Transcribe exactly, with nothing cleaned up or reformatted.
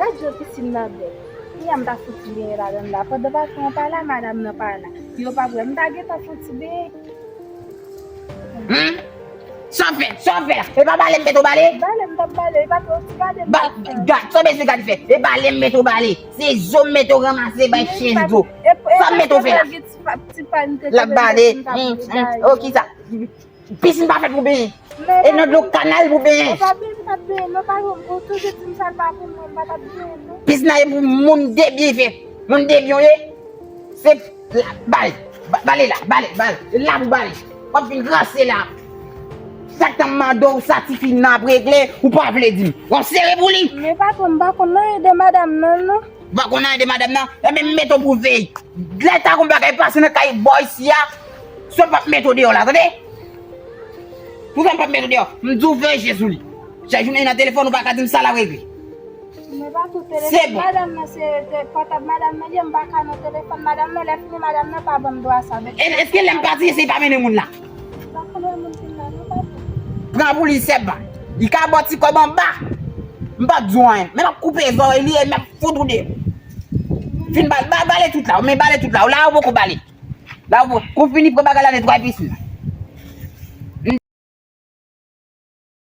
Gad jan pisin nan bèl. Kounya m ta fouti benyen ladan l la. Pandan patwon an pa la, madanm nan pa la. Yo pa wè m ta gentan fouti benyen. Hmm? Sa w fè? Sa w fè la? E pa bale m mete w bale? Bale m t ap bale, e pa twò ti bale m t ap fè. Gad, sa w bezwen gad fè? E bale m mete w bale. Se zo m mete w ranmase bay chen zo. Sa m mete w fè la? L ap bale. Hmm, hmm. Oh, kisa? Pisin pa fèt pou benyen. E nan dlo kanal pou benyen. E pa benyen, m t ap benyen. Non, pa yon, ou toujou di m sa l pa pou mwen, m pa t ap benyen, non. Pisin nan e pou moun debyen fè. Moun debyen w ye. Se la, bale. Ba- Bale la, bale, bale. La pou bale. W ap vin ranse la. Sa k tan mande w, sa tifi nan ap regle, ou pa vle di m. W ap sere pou li. Men patwon, m pa konn anyen de madanm nan, non. Ou pa konn anyen de madanm nan? Ebyen, m mete w pou veye. Lè ta gon bagay pase nan kay bò isi a, sòl p ap mete w deyò la, tande? Poukisa m p ap mete w deyò? M di w veye je sou li. Chak jounen li nan telefòn, ou pa ka di m sa l ap regle. Men pa tou telefòn madanm nan, se te pòtab madanm nan ye, m pa ka nan telefòn madanm nan, lè fini madanm nan pa ban m dwa sa. E- Èske lè m pati, se li pa mennen moun la? M pa konn wè moun fin la, non, pa tou. Pran pou li sèlman. Li ka ba w ti kòb anba. M p ap di w anyen. Men m ap koupe zòrèy li e m ap fout ou deyò. Fin bale, ba- bale tout la, men bale tout la. La ou poko bale. La ou poko, kou fini pran bagay la netwaye pisin nan.